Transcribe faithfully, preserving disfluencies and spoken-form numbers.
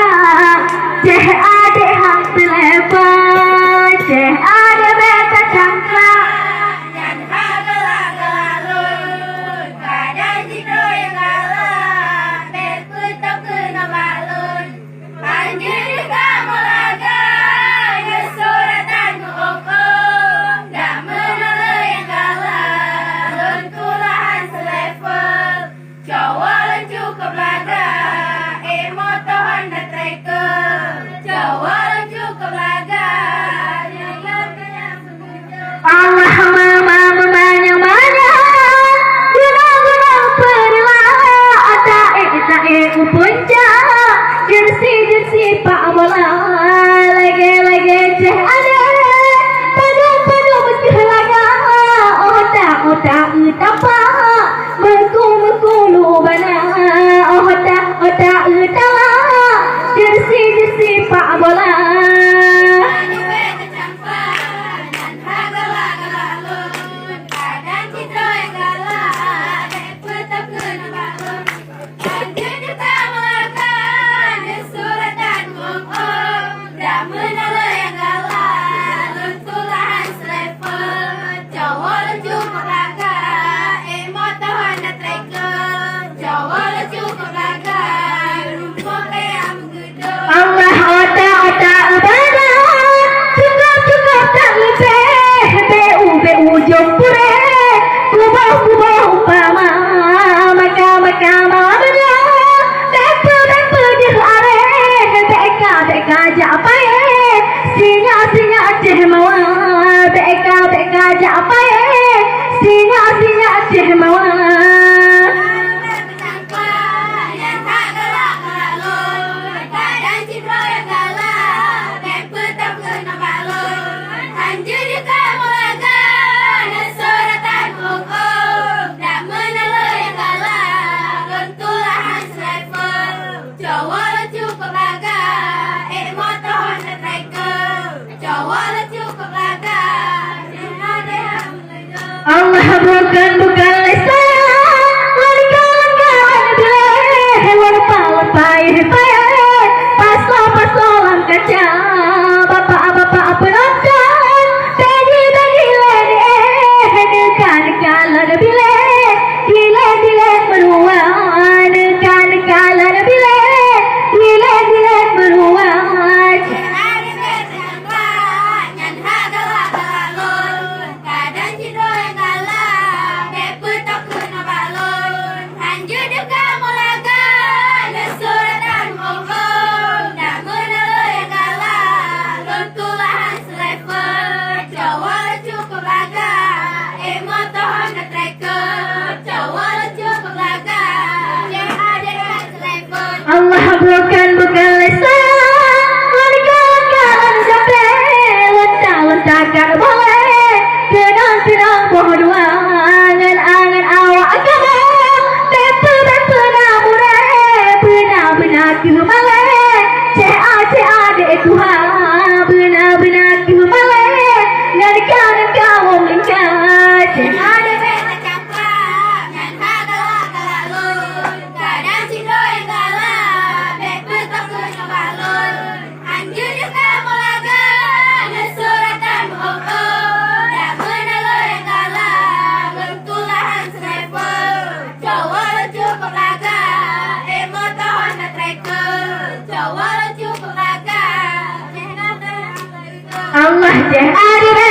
Ceh adek hang seleubeu, ceh adek beta cangka. Nyan hana galak-galak lôn, kadang sidroe nyang galak, bèk peutôh keunoe bak lôn. Hanjeuet kamoe lagak, nyoe suratan meu-ong-ong, dak meunoe lé nyang galak, lôn tulah han seleubeu. Cowok lôn cukup lagak, eh, moto Honda Tracker. Cowok lôn cukup lagak, nyang lôn kenyang seumeujeuet. Allah mama meumanyang-manyang, gunong-gunong peureulah, taék-taék u puncak, jeursi-jeursi pak bola, lagèe-lagèe ceh adek, padum-padum keuh lagak, otak-otak tapak. Meuku-meuku lu bana, oh ta, oh ta, eu tala. Jeursi-jeursi pak bola. Dak meunoe lé nyang galak, lôn tulah han seleubeu. Cowok lôn cukup lagak, eh, moto Honda Tracker. Cowok lôn cukup lagak, rumpok kaya meugeudong. Allah otak-otak ibadah, cukup-cukup tak leubeh, beu-beu jong purée, kuboh-kuboh umpama, maka-maka mawar. Bèk peu-, bèk peudeuh areh, bèk ka, bèk ka jak paéh. Sinyak-sinyak ceh mawar, bèk ka, bèk ka jak paéh. Sinyak-sinyak ceh mawar. Cowok lôn cukup lagak, eh, moto Honda Tracker. Cowok lôn cukup lagak, eh, adek hang seleubeu. Allah bukan, bukan lé sayang, lôn kalon-kalon bileh, lôn payah-payah, pasoe-pasoe lam kaca, bapak-bapak peunonton, bèk ji, bèk ji lé, eh, neuka-neuka lôn bileh, dilèe-dilèe meuruwa, neuka-neuka lôn bileh, dilèe-dilèe meuruwa. Nyan hana galak-galak lôn, kadang sidroe galak, bèk peutôh keunoe bak lôn. Hanjeuet deuh kamoe lagak, nyoe suratan meu-ong-ong, dak meunoe lé nyang galak, lôn tulah han seleubeu. Cowok lôn cukup lagak, eh, moto Honda Tracker. Cowok lôn cukup lagak, eh, adek han seleubeu. Allah bukan, bukan lé sayang, lôn kalon-kalon sabe, lôn ta, lôn takat boleh, keudong-keudong boh dua, angan-angan awak kamoe, bèk peu-, bèk peuna murée, beuna-beuna keuh malée, ceh a, ceh adek tuha, beuna-beuna keuh malée, ngon ka, ngon kawöm lingka, ceh adek bèk tacampak, nyan hana galak-galak lôn. Kadang sidroe galak, bèk peutôh keunoe bak lôn. Hanjeuet deuh kamoe lagak, nyoe suratan meu-ong-ong, dak meunoe lé nyang galak, lôn tulah han seleubeu. Cowok lôn cukup lagak, eh, moto Honda Tracker. Cowok lôn cukup lagak, eh, moto Honda Tracker. Allah ceh adek